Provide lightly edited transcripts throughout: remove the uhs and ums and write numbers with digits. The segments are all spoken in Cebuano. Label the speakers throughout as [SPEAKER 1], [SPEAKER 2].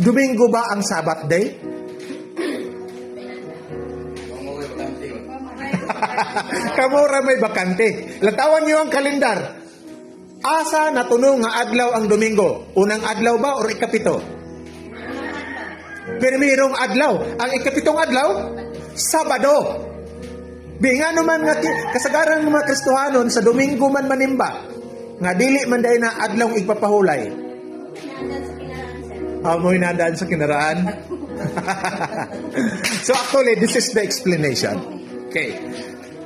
[SPEAKER 1] Domingo ba ang Sabbath day?
[SPEAKER 2] Kung mo bakante yun.
[SPEAKER 1] Kamo ra may bakante. Lantawan niyo ang kalendar. Asa natuno nga adlaw ang Domingo? Unang adlaw ba or ikapito? Primerong adlaw. Ang ikapitong adlaw, Sabado. Bi nga naman nga kasagaran ng mga Kristohanon sa Domingo man manimba. Nga dili man diay na adlaw igpapahulay.
[SPEAKER 3] Pinandan sa kinaraan, sir.
[SPEAKER 1] Ah, mo hinandaan sa kinaraan. So actually, this is the explanation. Okay.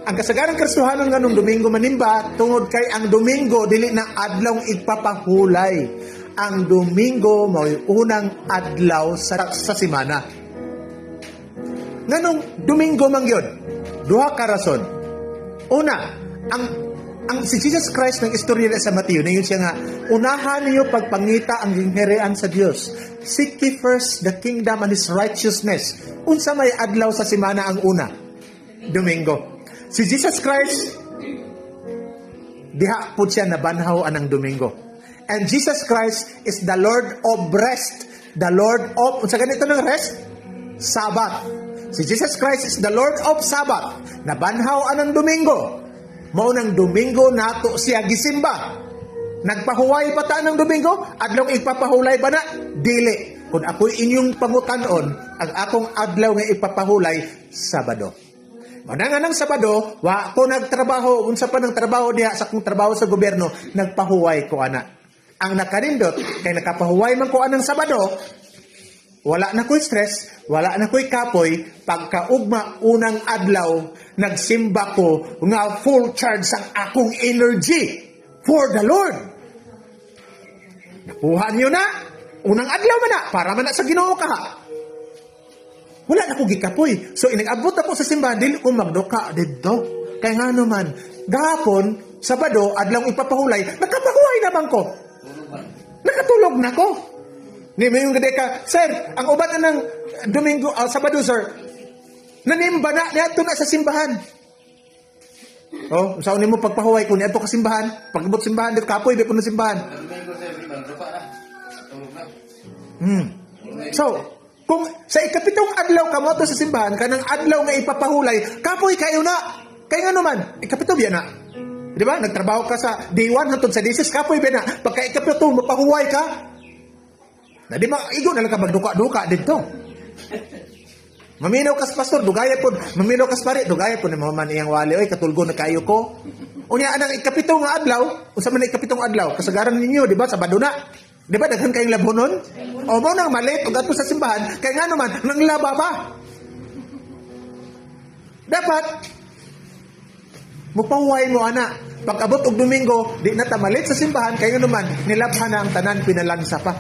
[SPEAKER 1] Ang kasagaran Kristohanon nga nung Domingo manimba, tungod kay ang Domingo dili na adlaw igpapahulay. Ang Domingo mao'y unang adlaw sa semana. Nganong Domingo man gyud? Duha ka rason. Una, ang si Jesus Christ ng istorya na sa Mateo, ningon siya nga, "Unahan niyo pagpangita ang gingharian sa Dios. Seek ye first the kingdom and His righteousness." Unsa may adlaw sa semana ang una? Domingo. Si Jesus Christ, diha pud siya nabanhaw anang Domingo. And Jesus Christ is the Lord of rest. The Lord of, unsa ganito ng rest? Sabbath. Si Jesus Christ is the Lord of Sabbath. Nabanhaw anang Domingo. Mao nang Domingo nato siya gisimba. Nagpahuway pa ta ng Domingo? Adlaw ipapahulay ba na? Dili. Kung ako'y inyong pangutanon, ang akong adlaw nga ipapahulay, Sabado. Mao na nga ng Sabado, wa ko nagtrabaho, unsa pa ng trabaho diha sa akong trabaho sa gobyerno, nagpahuway ko ana. Ang nakanindot, kay nakapahuway man ko anang Sabado, wala na ko'y stress, wala na ko'y kapoy, pagkaugma unang adlaw, nagsimba ko nga full charge ang akong energy for the Lord. Nakuha niyo na, unang adlaw man na, para man na sa Ginoo ka. Wala na ko gikapoy. So inag-abot ako sa simbahan, dili ko magduka didto. Kay nga naman, gahapon, Sabado, adlaw ipapahulay, nakapahuway naman ko.
[SPEAKER 2] Tulog man.
[SPEAKER 1] Nakatulog na ko. Ni may yung gade ka, "Sir, ang uban na ng Domingo, Sabado, sir, nanimba na, niadto na sa simbahan." Oh, sa mo pagpahuway ko niadto ka simbahan, pag-abot simbahan dito kapoy di ko na simbahan.
[SPEAKER 2] Domingo, sir, di ba? Duka na. Tulog na.
[SPEAKER 1] So, kung sa ikapitong adlaw ka mo sa simbahan, kanang adlaw nga ipapahulay, kapoy kayo na. Kay nga naman, ikapito biya na. Di ba? Nagtrabaho ka sa day 1 hantod sa day 6, kapoy biya na. Pagka ikapito, mapahuway ka. Na di ma, igo na lang ka magduka-duka dito. Maminaw kas pastor, dugaya po. Maminaw kas pare, dugaya po ni man iyang wali. "Oy, katulgo na kayo ko." Unya anang ikapito nga adlaw, unsa man ang ikapitong adlaw? Kasagaran ninyo, di ba? Sabado na. Di ba daghan kayong labhonon? O mao nang malit og adto sa simbahan, kay nga naman nang laba pa. Dapat mupahuway mo ana. Pag abot og Domingo, di na ta malit sa simbahan kay nga naman nilabhan na ang tanan, pinalansa pa.